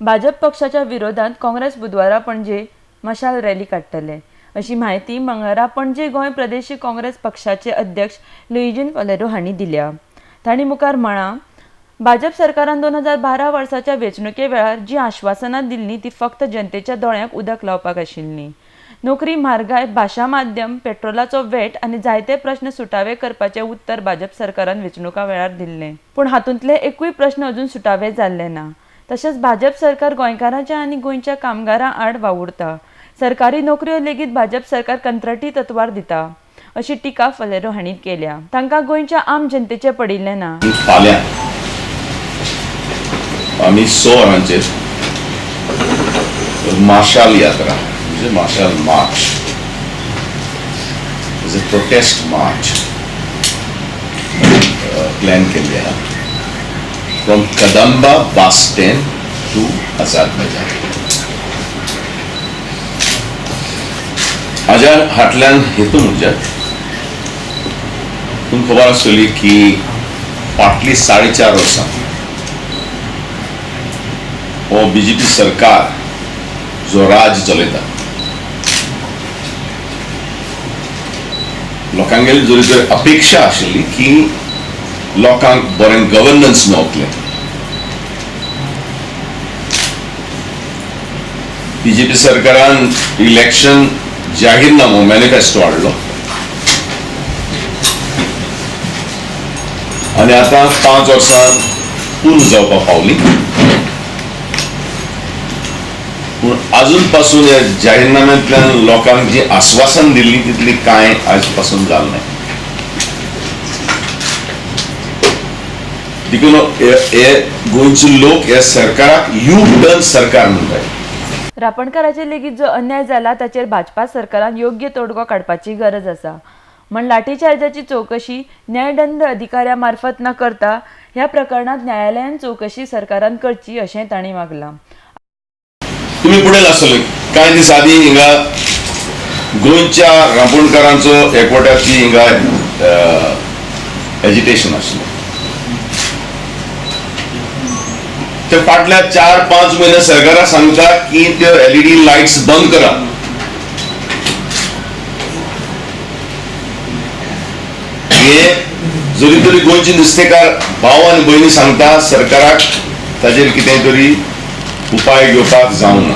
भाजप पक्षाच्या विरोधात काँग्रेस बुधवारा पणजे मशाल रॅली काडटले अशी म्हायती मंगळारा पणजे गोंय प्रदेश काँग्रेस पक्षाचे अध्यक्ष लुईजिन फालेरो हांणी दिल्या. तांणी मुखार म्हळां, भाजप सरकारान 2012 वर्साच्या वेंचणुके वेळार जी आश्वासनां दिल्लीं ती फक्त जनतेच्या दोळ्यांक उदक लावपाक आशिल्लीं. नोकरी, म्हारगाय, भाशा माध्यम, पेट्रोलाचो वेट आनी जायते प्रश्न सुटावे करपाचें उत्तर भाजप सरकारान वेंचणुका वेळार दिल्लें, पूण हातूंतले एकूय प्रश्न अजून सुटावे जाल्ले ना. तशेंच भाजप सरकार गोंयकारांच्या आनी गोंयच्या कामगारां आड वावुरता. सरकारी नोकऱ्यो लेगीत भाजप सरकार कंत्राटी तत्वार दिता अशी टिका फलेरो हांणी केल्या. तांकां गोंयच्या आम जनतेचें पडिल्लें ना. फाल्यां आमी 6 वरांचेर माशाल यात्रा म्हणजे Mashal march is a protest march plan केल्ली आहा from Kadamba bus stand to Azad Maidan. हाज्या फाटल्यान हेतू म्हणजे तुमकां खबर आसतली की फाटलीं 4.5 वर्सां हो बीजेपी सरकार जो राज चलयता, लोकांगेली जरी तर अपेक्षा आशिल्ली की लोकांक बरें गव्हर्नन्स मेवतलें, बीजेपी सरकारान इलेक्शन जाहीरनामो मॅनिफेस्टो हाडलो आनी आतां 5 वर्सां पूर्ण जावपाक पावली, पूण अजून पासून ह्या जाहीरनाम्यांतल्यान लोकांक जी आश्वासन दिल्ली तितली कांय आज पासून जालें ना. देखून हे गोंयचे लोक ह्या सरकाराक यू टर्न सरकार म्हणटात. रापणकाराचेर लेगीत जो अन्याय जाला ताचेर भाजपा सरकारान योग्य तोडगो काडपाची गरज आसा म्हण लाठीचार्जाची चवकशी न्यायदंड अधिकाऱ्या मार्फत न करता ह्या प्रकरणांत न्यायालयान चवकशी सरकारान करची अशें तांणी मागलां. तुमी पळयलां आसतलें कांय दीस आदीं हिंगा गोंयच्या रांपोणकारांचो एकवटाची हिंगा एजिटेशन आशिल्लें. ते फाटल्या 4-5 म्हयने सरकारा सांगता की त्यो एलईडी लायट्स बंद करा. हे जरी तरी गोंयचे नुस्तेकार भाव आनी भयणी सांगता सरकाराक ताजेर कितें तरी उपाय घेवपाक जावंक ना.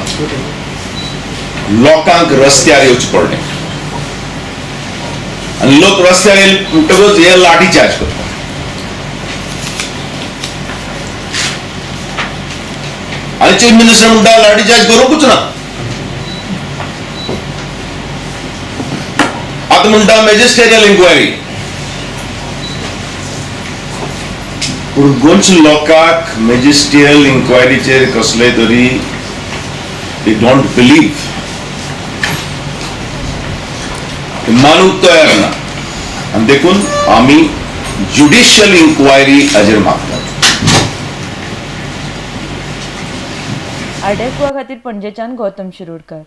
लोकांक रस्त्यार येवचें पडलें आनी लोक रस्त्यार येयले म्हणटकूच हे लाठी चार्ज करता. आनी चीफ मिनिस्टर म्हणटा लाठी चार्ज करूंकूच ना. आतां म्हणटा मॅजिस्टेरियल इन्क्वायरी. पूण गोंयच्या लोकांक मॅजिस्टेरियल इन्क्वायरीचेर कसले तरी they don't believe, मानूंक तयार ना आनी देखून आमी ज्युडिशियल इन्क्वायरी हाजेर मागतात. आरडीएफ गोवा खातीर पणजेच्यान गौतम शिरोडकर.